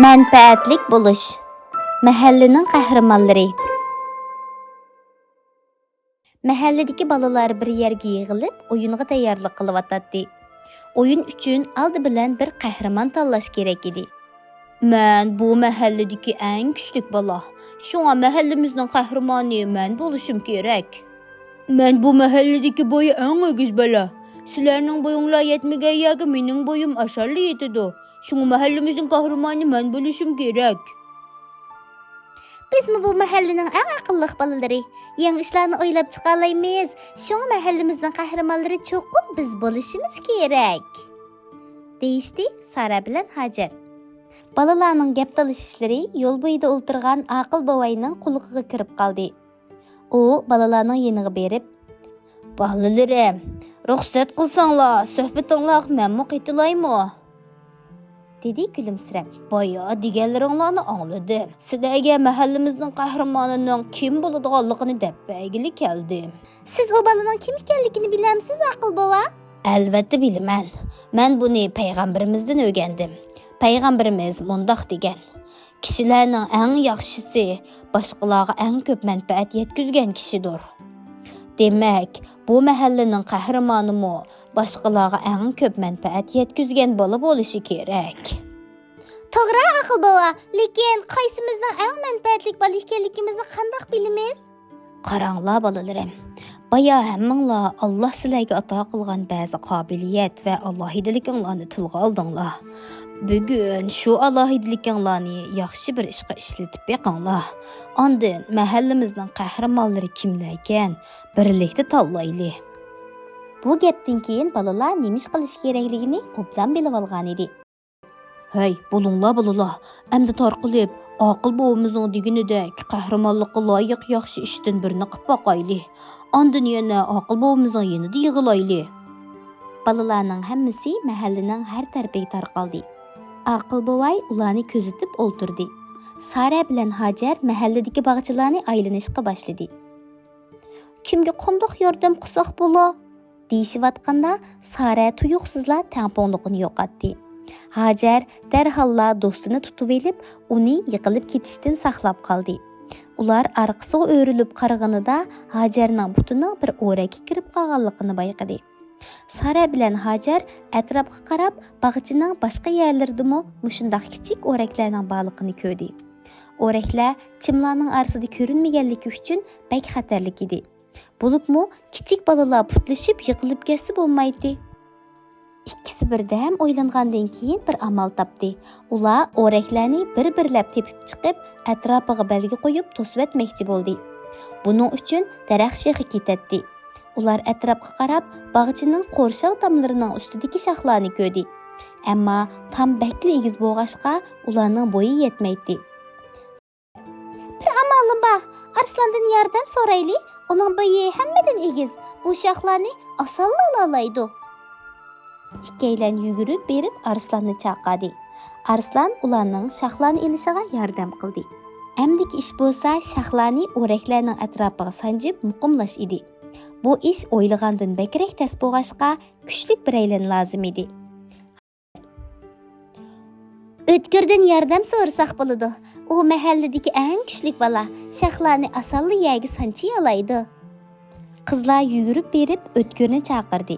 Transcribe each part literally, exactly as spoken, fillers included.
مەنپەئەتلىك بولۇش. مەھەللىنىڭ قەھرىمانلىرى. مەھەللىدىكى بالىلار بىر يەرگە يىغىلىپ، ئويۇنغا تەييارلىق قىلىۋاتاتتى. ئويۇن ئۈچۈن ئالدى بىلەن بىر قەھرىمان تاللاش كېرەك ئىدى. مەن بۇ مەھەللىدىكى ئەڭ كۈچلۈك بالا. شۇڭا مەھەللىمىزنىڭ قەھرىمانى مەن بولۇشۇم كېرەك. مەن بۇ مەھەللىدىكى بويى ئەڭ ئېگىز بالا. سىلەرنىڭ بويۇڭلار يەتمىگەن يەرگە مېنىڭ بويۇم ئاسانلا يېتىدۇ. شۇڭا مەھەللىمىزنىڭ قەھرىمانى مەن بولۇشۇم كېرەك. بىزمۇ بۇ مەھەللىنىڭ ئەڭ ئەقىللىق بالىلىرى. يېڭى ئىشلارنى ئويلاپ چىقالايمىز. شۇڭا مەھەللىمىزنىڭ قەھرىمانلىرى چوقۇم بىز بولۇشىمىز كېرەك، دېيىشتى سارا بىلەن ھاجەر. بالىلارنىڭ گەپ تالىشىشلىرى يول بويىدا ئولتۇرغان ئاقىل بوۋاينىڭ قۇلىقىغا كىرىپ قالدى. ئۇ بالىلارنىڭ يېنىغا بېرىپ، بالىلىرىم، رۇخسەت قىلساڭلار، سۆھبىتىڭلارغا مەنمۇ قېتىلايمۇ؟ دېدى كۈلۈمسىرەپ. بايا دېگەنلىرىڭلارنى ئاڭلىدىم. سىلەرگە مەھەللىمىزنىڭ قەھرىمانىنىڭ كىم بولىدىغانلىقىنى دەپ بەرگىلى كەلدىم. سىز ئۇ بالىنىڭ كىم ئىكەنلىكىنى بىلەمسىز، ئاقىل بوۋا؟ ئەلۋەتتە بىلىمەن. مەن بۇنى پەيغەمبىرىمىزدىن ئۆگەندىم. پەيغەمبىرىمىز مۇنداق دېگەن: كىشىلەرنىڭ ئەڭ ياخشىسى باشقىلارغا ئەڭ كۆپ مەنپەئەت يەتكۈزگەن كىشىدۇر. دېمەك، بۇ مەھەللىنىڭ قەھرىمانىمۇ باشقىلارغا ئەڭ كۆپ مەنپەئەت يەتكۈزگەن بالا بولۇشى كېرەك. توغرا، ئاقىل بوۋا، لېكىن قايسىمىزنىڭ ئەڭ مەنپەئەتلىك بالا ئىكەنلىكىمىزنى قانداق بىلىمىز؟ قاراڭلار، بالىلىرىم، بايا ھەممىڭلار ئاللا سىلەرگە ئاتا قىلغان بەزى قابىلىيەت ۋە ئالاھىدىلىكىڭلارنى تىلغا ئالدىڭلار. بۈگۈن شۇ ئالاھىدىلىكىڭلارنى ياخشى بىر ئىشقا ئىشلىتىپ بېقىڭلار. ئاندىن مەھەللىمىزنىڭ قەھرىمانلىرى كىملەركەن، بىرلىكتە تاللايلى. بۇ گەپتىن كېيىن بالىلار نېمە ئىش قىلىش كېرەكلىكىنى ئوبدان بىلىۋالغانىدى. ھەي، بولۇڭلار بالىلار، ئەمدى تارقىلىپ، ئاقىل بوۋىمىزنىڭ دېگىنىدەك قەھرىمانلىققا لايىق ياخشى ئىشتىن بىرنى قىپ باقايلى. ئاندىن يەنە ئاقىل بوۋىمىزنىڭ يېنىدا يىغىلايلى. بالىلارنىڭ ھەممىسى مەھەللىنىڭ ھەر تەرىپىگە تارقالدى. ئاقىل بوۋاي ئۇلارنى كۆزىتىپ ئولتۇردى. سارە بىلەن ھاجەر مەھەللىدىكى باغچىلارنى ئايلىنىشقا باشلىدى. كىمگە قانداق ياردەم قىلساق بولا؟ دېيىشىۋاتقاندا، سارە تۇيۇقسىزلا تەڭپۇڭلۇقىنى يوقاتتى. ھاجەر دەرھاللا دوستىنى تۇتۇۋېلىپ، ئۇنى يىقىلىپ كېتىشتىن ساقلاپ قالدى. ئۇلار ئارقىسىغا ئۆرۈلۈپ قارىغىنىدا، ھاجەرنىڭ پۇتىنىڭ بىر ئورەككە كىرىپ قالغانلىقىنى بايقىدى. سارە بىلەن ھاجەر ئەتراپقا قاراپ، باغچىنىڭ باشقا يەرلىرىدىمۇ مۇشۇنداق كىچىك ئورەكلەرنىڭ بارلىقىنى كۆردى. ئورەكلەر چىملارنىڭ ئارىسىدا كۆرۈنمىگەنلىكى ئۈچۈن بەك خەتەرلىك ئىدى. بولۇپمۇ كىچىك بالىلار پۇتلىشىپ يىقىلىپ كەتسە بولمايتتى. ئىككىسى بىردەم ئويلانغاندىن كېيىن بىر ئامال تاپتى. ئۇلار ئورەكلەرنى بىر-بىرلەپ تېپىپ چىقىپ، ئەتراپىغا بەلگە قويۇپ توسۇۋەتمەكچى بولدى. بۇنىڭ ئۈچۈن دەرەخ شېخى كېتەتتى. ئۇلار ئەتراپقا قاراپ، باغچىنىڭ قورشاۋ تاملىرىنىڭ ئۈستىدىكى شاخلارنى كۆردى. ئەمما تام بەكلا ئېگىز بولغاچقا، ئۇلارنىڭ بويى يەتمەيتتى. بىر ئامالىم بار، ئارسلاندىن ياردەم سورايلى، ئۇنىڭ بويى ھەممىدىن ئېگىز، بۇ شاخلارنى ئاسانلا ئالالايدۇ. ئىككىيلەن يۈگۈرۈپ بېرىپ ئارسلاننى چاقىردى. ئارسلان ئۇلارنىڭ شاخلارنى ئېلىشىغا ياردەم قىلدى. ئەمدىكى ئىش بولسا شاخلارنى ئورەكلەرنىڭ ئەتراپىغا سانجىپ مۇقىملاش ئىدى. بۇ ئىش ئويلىغاندىن بەكرەك تەس بولغاچقا، كۈچلۈك بىرەيلەن لازىم ئىدى. ئۆتكۈردىن ياردەم سورىساق بولىدۇ. ئۇ مەھەللىدىكى ئەڭ كۈچلۈك بالا، شاخلارنى ئاسانلا يەرگە سانچىيالايدۇ. قىزلار يۈگۈرۈپ بېرىپ ئۆتكۈرنى چاقىردى.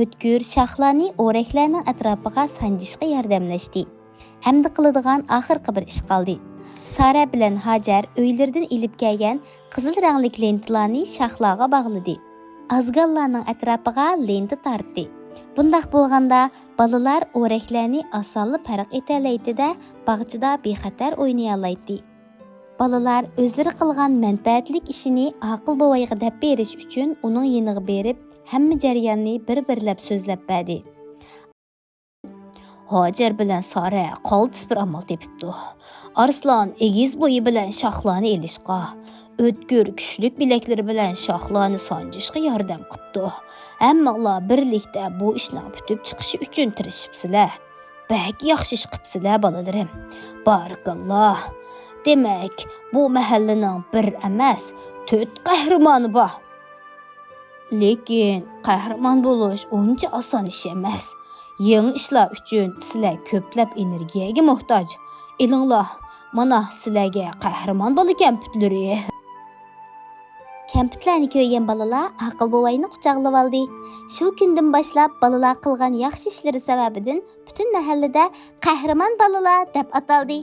ئۆتكۈر شاخلارنى ئورەكلەرنىڭ ئەتراپىغا سانجىشقا ياردەملەشتى. ئەمدى قىلىدىغان ئاخىرقى بىر ئىش قالدى. سارە بىلەن ھاجەر ئۆيلىرىدىن ئېلىپ كەلگەن قىزىل رەڭلىك لېنتىلارنى شاخلارغا باغلىدى. ئازگاللارنىڭ ئەتراپىغا لېنتا تارتتى. بۇنداق بولغاندا، بالىلار ئورەكلەرنى ئاسانلا پەرق ئېتەلەيتتى-دە، باغچىدا بىخەتەر ئوينىيالايتتى. بالىلار ئۆزلىرى قىلغان مەنپەئەتلىك ئىشىنى ئاقىل بوۋايغا دەپ بېرىش ئۈچۈن ئۇنىڭ يېنىغا بېرىپ، ھەممە جەرياننى بىر-بىرلەپ سۆزلەپ بەردى. ھاجەر بىلەن سارە قالتىس بىر ئامال تېپىپتۇ. ئارسلان ئېگىز بويى بىلەن شاخلارنى ئېلىشقا، ئۆتكۈر كۈچلۈك بىلەكلىرى بىلەن شاخلارنى سانجىشقا ياردەم قىپتۇ. ھەممىڭلار بىرلىكتە بۇ ئىشنىڭ پۈتۈپ چىقىشى ئۈچۈن تىرىشىپسىلەر. بەك ياخشى ئىش قىپسىلەر، بالىلىرىم. بارىكاللا. دېمەك، بۇ مەھەللىنىڭ بىر ئەمەس، تۆت قەھرىمانى بار. لېكىن قەھرىمان بولۇش ئۇنچە ئاسان ئىش ئەمەس. يېڭى ئىشلار ئۈچۈن سىلەر كۆپلەپ ئېنېرگىيەگە موھتاج. ئېلىڭلار، مانا سىلەرگە قەھرىمان بالا كەمپۈتلىرى. كەمپۈتلەرنى كۆرگەن بالىلار ئاقىل بوۋاينى قۇچاقلىۋالدى. شۇ كۈندىن باشلاپ بالىلار قىلغان ياخشى ئىشلىرى سەۋەبىدىن پۈتۈن مەھەللىدە قەھرىمان بالىلار دەپ ئاتالدى.